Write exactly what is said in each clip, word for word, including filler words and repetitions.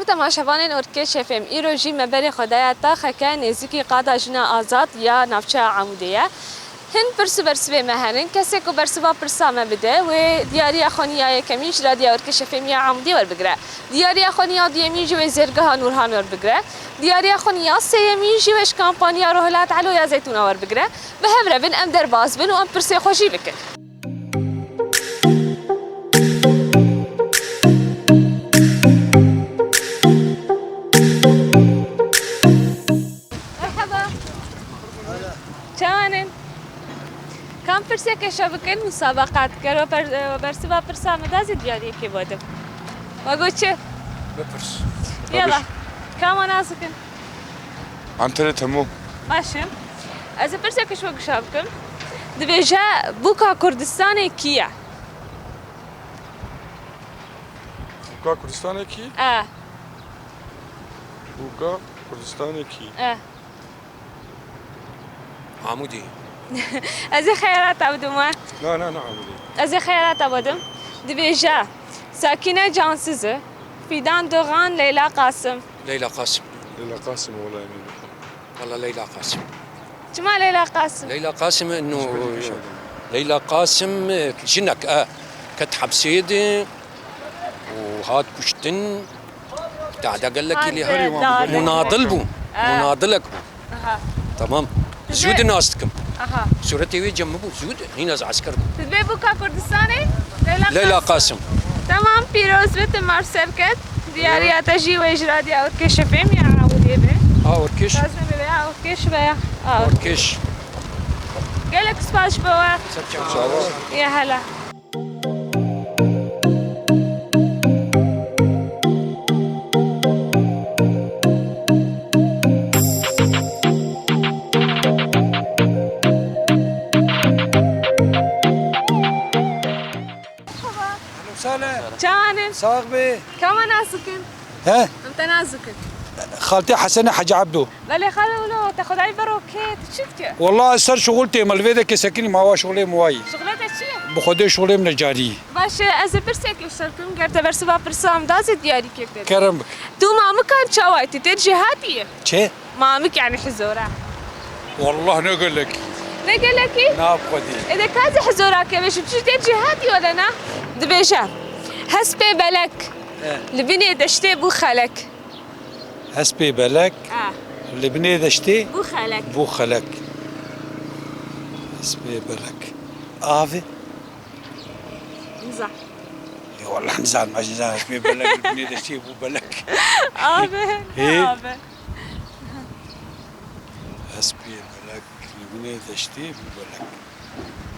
Temaşevanên Orkêş F M, îro jî me berê xwe daye taxeke nêzîkî Qada Jina Azad ya navçeya Amûdê ye. Hin pirs û bersivê me henin. Kesê ku bersiva pirsa me bide, wê diyariya xwe niya yekemîn ji Radya Orkêş F M ya Amûdê werbigire. Diyariya xwe niya duyemîn jî wê zêrgeha Nûrhan werbigire. Diyariya xwe niya sêyemîn jî wê ji kampanya Rohilat Elo ya Zeytûna werbigire. Bi hev re bin, em derbas bin û em pirsê xwe jî bikin. Merhaba. Çawan in? Kam pirseke şo bikin, musabeqat kero per-, bersiva pirsa me da zî diyariyekê bodim. We got çi? Bipirs. Yala. Kam nas dikin? Antere Temo. Baş e. Ez ê pirseke ji we gişa bikim. Dibêje, bûka Kurdistanê kî ye? Bûka Kurdistanê kî? E. Bûka Kurdistanê kî? E. Amûdî. Ez ê xeyarata bidim we. Na, na, na Amûdî. Ez ê xeyarata bidim. Dibêje, Sakîne Cansizi, Fîdan Dogan, Leyla Qasim. Leyla Qasim. Leyla Qasim, wela emîn. Wela Leyla Qasim. Çima Leyla Qasim? Leyla Qasim, no, Leyla Qasim, jinek, e, ket hepsê de û hat kuştin. Tehda gelekî lê hat, e, hat. Munadil bû. E. Munadilek bû. Aha. Tamam. Zû di nas dikim. Aha. Sûretê wê cem min bû. Zû di, hîn ez esker bûm. Tu dibê bûka Kurdistanê? Leyla Qasim. Tamam, pîroz be, te mar ser ket. Diyariya te jî wê ji Radya Orkêş F M ya Amûdê be. A Orkêş? Lazim be ya Orkêş be ya. A Orkêş. Gelek spas ji bo we. Ser çava. Ya hela. Merhaba. Ahlen sahlen. Çawan in? Sax be. Kama nas dikin? He? Em te nas dikin. Xaltê Hesene Hacı Abdo. Belê xalo, wilo, te xwedayî bero kê, tu çi dike? Walla ez ser şixul têm, li vê de kesekinî mawa şixulê min wayî. Şixulê te çi ye? Bi xwedê şixulê min necarî. Baş e, ez ê pirseke ji te bikim, ger te bersiva pirsa min da zê diyarî kê te. Kerem bik. Tu mamikan çawa yî, tu tê cihatiye? Çi? Mamik yani hizora. Wallah ne gelekî. Ne gelekî? Na bi xwedî. Ê de ka zî hizora keve ji tu tê cihatiye wele na? Dibêje. Hespê belek. He. Li binê deştê bû xelek. Hespê belek, ah, li binê deştê bû xelek. Bû xelek. Hespê belek. Avê? Niza. Ê, wallah nizanim, ez nizanim. Hespê belek li binê deştê bû belek. Avê, ê? Avê. Hespê belek li binê deştê bû belek.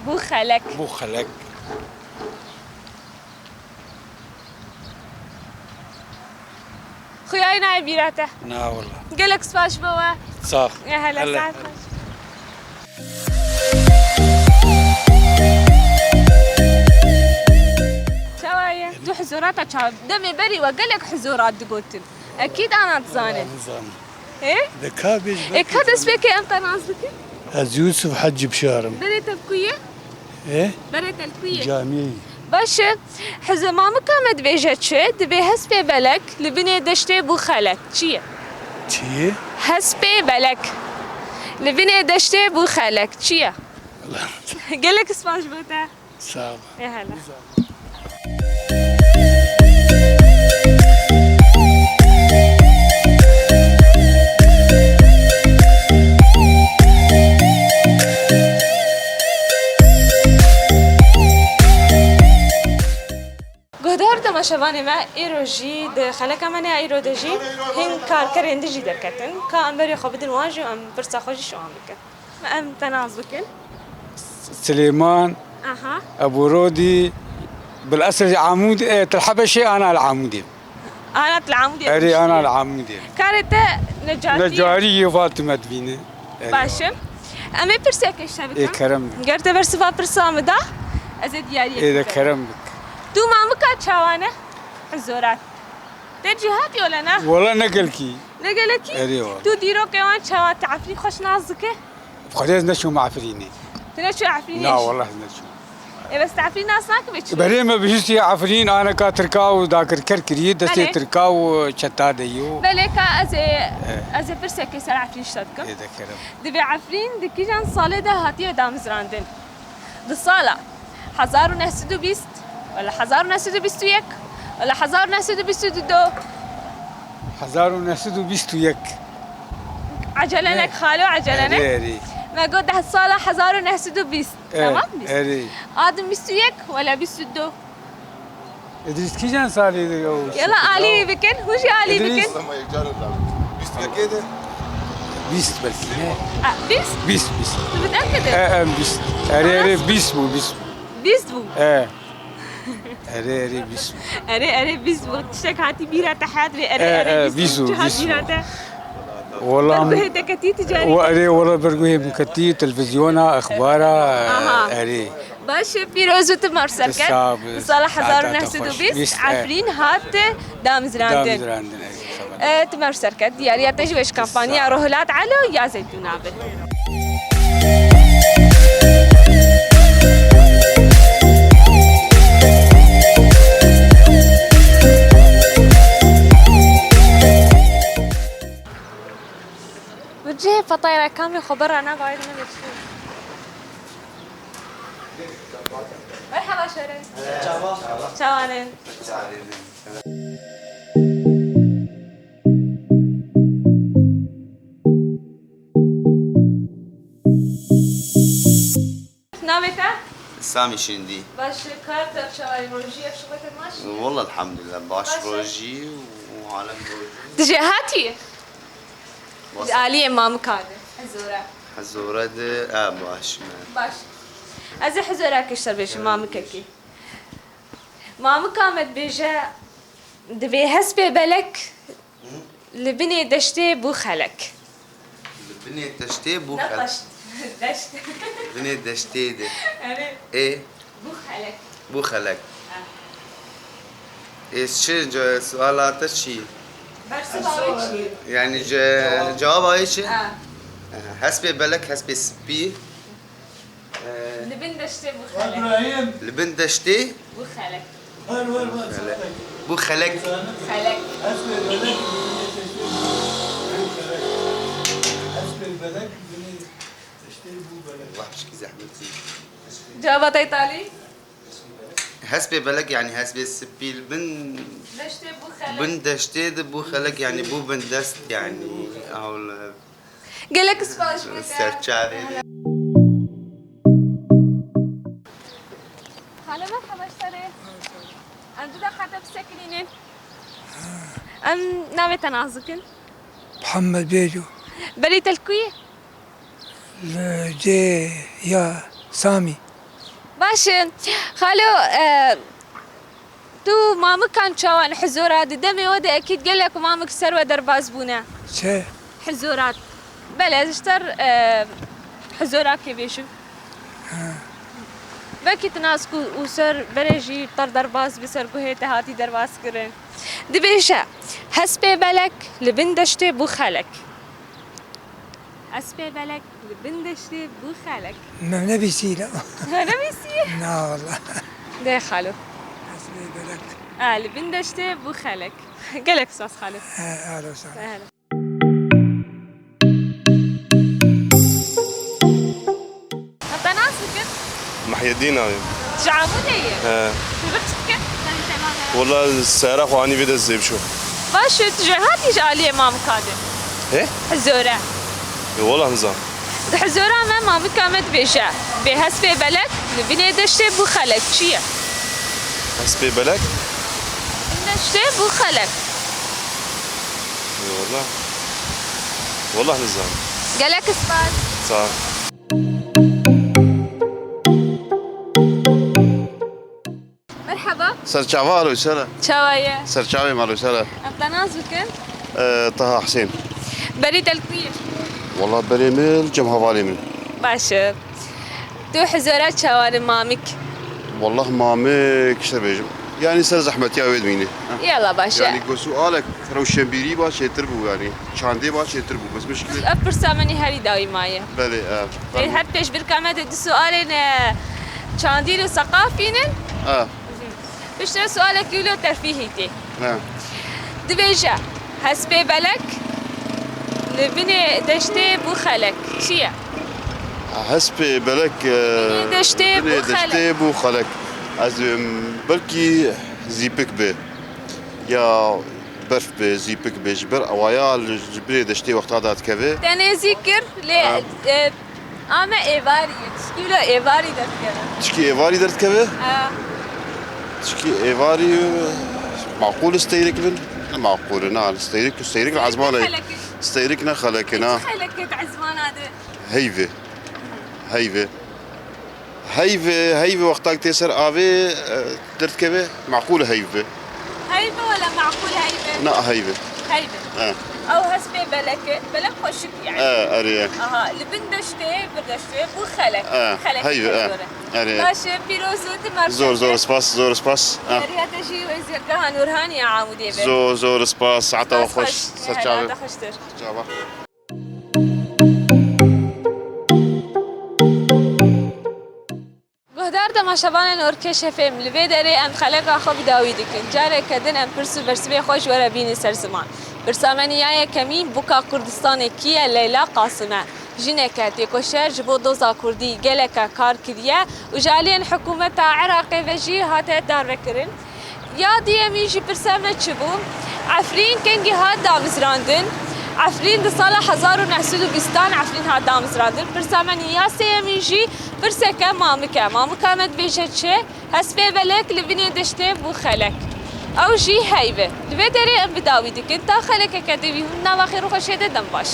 Bû xelek. Bû xelek. Xuya nayê bîra te. Na wala. Gelek spas bo we. Sax. Ya hele, hele, saet hele. Baş. Çawa ye? Tu hizorata çawa? Demê berî we gelek hizorat digotin. Ekîd ana dizane. Nizanim. Ê? De ka bêj. Ê, ka dest pê ke em te nas dikin? Ez Yusuf Hacı Bişar im. Berê te bi ku ye? Ê? Berê te li ku ye? Camiyê. Baş e. Hizê mamika me dibêje çi? Dibê hespê belek li binê deştê bû xelek. Çi ye? Çi ye? Hespê belek li binê deştê bû xelek. Çi ye? Gelek spas bo te. Sağ ol. Ê hele. Guhdar temaşevanê me, îro jî di xeleka me ya îro de jî hin karkerên din jî derketin. Ka em berê xwe bidin wan jî û em pirsa xwe jî ji wan bikin. Em te nas bikin. Silêman, aha. Ebu Rodî, bil esil Amûd, e, til Hebeşê, ana li Amûdê. Ana til Amûdê. Erê, ana li Amûdê. Karê te necarî. Necarî yê val tu me dibîne. Erê. Baş e. Em ê pirseke ji te bikin. Ê, kerem bik. Ger te bersiva pirsa min da, ez ê diyariyekê. Ê de kerem bik. Tu mamika çawa ne? Zorat. Te cî hatî wele na? Wele ne gelkî. Ne gelekî? Erê wele. Tu dîrokê wan çawa, te Efrîn xweş nas dike? Xwedê ez neçûm Efrînê. Tu neçû Efrînê? Na, wele ez neçûm. Ê, bes te Efrîn nas nake bê çi? Berê me bihîstiye Efrîn, aneka tirka û dakirker kiriye, destê Belê. tirka û çeta de yo. Belê ka ez ê, Eh. ez ê pirsekê ser Efrîn ji te dikim. Ê, de kerem. Divê Efrîn di kîjan salê de hatiye damizrandin? Di sala hezar û neh sed û bîst, wela hezar û neh sed û bîst û yek, wela hezar û neh sed û bîst û du. Hezar û neh sed û bîst û yek. Ecele nek Eh. xalo, ecele nek. Erê, erê. Me got di sala hezar û neh sed û bîst. Eh, Tamam mı? erê. Adim bîst û yek wela bîst û du. Îdrîs kîjan salê de yo? Yala alî bikin, hûn jî alî Îdrîs. bikin. Ama yek carê da. Bîst yekê de. Bîst belkî ne? A, bîst? Bîst, bîst. Tu bi te kide? E, em bîst. Erê, erê, bîst bû, bîst bû. Bîst bû. E. Erê, erê, bîst bû. Erê, erê, bîst bû. Tiştek hatî bîra te heyat ve erê, E, erê, e, bîst bîst bû, bû, hat bîst bîra bû. te. Wala Berguhê te ketî tu carî? Wa-, erê, wala berguhê min ketî, televîzyona, exbara, Aha. erê. Baş e, pîroz û tu merv serket. Sax ol. Di sala Saeta te hezar û neh sed û bîst xweş. Bîst, e. Efrîn hat damizrandin. Damizrandin, e, sax ol. E, tu merv serket. Diyariya te jî weş kampanya Sax ol. Rohilat Elo ya Zeytûna be. Bi cihê fetayra kamê xwe berra nava wê dime de çi? Merhaba Şeref. Çawa. Çawa ne? Navê te? Samî Şindî. Baş e, kar te çawa ye, rojî ev şixulê te baş e? Walla elhamdulillah, baş Baş e. rojî û alem rojî. Tu jêhatî? Wasa. Ji aliyê mamika de, Hizora. Hizora de, e, baş me. Baş. Ez ê Hizora kişter bêjim, mamikekî. Mamika me dibêje, divê hespê belek Hı? li binê deştê bû xelek. Li binê deştê bû Ne xelek. taşt, deşt. Binê deştê de. Erê. Ê? Bû xelek. Bû xelek. Ha. Ê çi ce-, suala te çi? Bersiva wê çi? Yani ce-, cevaba wê çi? Ha. Hespê belek, hespê spî. Ee, Li bin deştê bû xelek. Li bin deştê Bû xelek. Bû xelek. Xelek. Hespê belek, li bin deştê bû xelek. Hespê belek, li bin deştê bû belek. Vah, pişkî zehmetî. Cevaba te talî? Hespê belek, yani hespê spî li bin Deştê bû xelek. bin deştê de bû xelek, yani bû bin dest, yani. Ew li Gelek spas ji we. Ser çavê. Xalo, merhaba, ji te re. Em du deqa te bisekinînin. Em navê te nas dikin? Mihemed Bêco. Berî te li ku yî? Li cê ya Samî. Baş e. Xalo, e, Tu mamikan çawa li Hizora di demê we de ekîd gelek mamik ser we derbas bûne. Çi? Hizora. Belê, ez ji te re, e, Hizora kê bêjim. Ha. Belkî tu nas ku û ser berê jî te re derbas bi ser guhê te hatî derbas kirin. Dibêje, hespê belek li bin deştê bû xelek. Hespê belek li bin deştê bû xelek. Me nebîsî la. Nebîsî? Na wala. Dê xalo. Hespê belek. A, li bin deştê bû xelek. Gelek spas xalo. He, alo, sağ ol. Hele. Te nas bikin? Mehyedîn navê min. Ji Amûdê yî? He. Tu vir çi dikin? Wala sera xwe anî vê de zêb şo. Baş e, tu jêhatî ji aliyê mamika de? He? Hizora. E, wala nizam. Di Hizora me mamika me dibêje, bê hespê belek li binê deştê bû xelek. Çi ye? Hespê belek? Deştê bû xelek. E, wala. Wala nizam. Gelek spas. Sağ ol. Merhaba. Serçava alo sera. Çawa ye? Serçavê malo sera. Em te nas bikin? Ee, Taha Hüseyin. Berî te li ku yî? Wala berê min li cem hevalê min. Baş e. Tu Hizora çawa li mamik? Wallah mamik, işte bêjim. Yani ser zehmetiya wê dimîne. Yala baş e. Yani go sualek rewşenbîrî ba çêtir bû yani. Çandê ba çêtir bû. Bes mişkil. Ev pirsa min herî dawî maye. Belê, ev. Ê, her pêşbirka me de du sualên, e, Çandîr û seqafîn in. Ha. Piştre sualekî wilo terfîhî tê. Ha. Dibêje, hespê belek li binê deştê bû xelek. Çi ye? Hespê belek e, Binê deştê binê bû xelek. deştê bû xelek. Ez ê belkî zîpik be. Ya berf be, zîpik be. Ji ber ewaya li, ji binê deştê wexta da dikeve. Te nêzîk kir lê Ha. e, ame êvarî ye. Tişkî wilo êvarî derdikeve. Tişkî êvarî derdikeve. Ha. Tişkî êvarî e, maqûl e steyrik bin. Ne maqûl e, na steyrik, steyrik li ezmanê. Xelek in. Steyrik ne xelek e, na. Xelek e ezmana de. Heyve. Heyve. Heyve, heyve wextak tê ser avê e, derdikeve, maqûl e heyve. Heyve wala maqûl heyve? Na heyve. Heyve. E, Ew hespê belek e, belek xweşik yani. e, erê. Aha, li bin deştê, bir deştê, bû xelek. E, Xelek heyve, e. Gore. Erê. Baş e, pîroz û tu merhaba. Zor, zor spas, zor spas. E. Derya te jî wezîrgeha Nûrhanî Amûdê be. Zor, zor spas. Ata Spas xweş. xweş. Ser çavê. Helal te xweştir. Çava. Guhdar temaşevanên Orkeş F M, li vê derê em xeleka xwe bi dawî dikin. Careke din em pirs û bersivê xwe ji we re bînin ser ziman. Pirsa me ya yekemîn, Bûka Kurdistanê kî ye? Leyla Qasim e. Jineke têkoşer ji bo doza kurdî geleke kar kiriye û ji aliyên hikûmeta Iraqê ve jî hate darvekirin. Ya duyemîn jî pirsa me çi bû? Efrîn kengî hat damizrandin? Efrîn di sala hezar û neh sed û bîstan Efrîn hat damizrandin. Pirsa me ya sêyemîn jî pirseke mamik e. Mamika me dibêje çi? Hespê belek li binê deştê bû xelek. Ew jî heyv e. Li vê derê em bi dawî dikin. Ta xelekeke dê bî hûn nava xêr û xweşê de dem baş.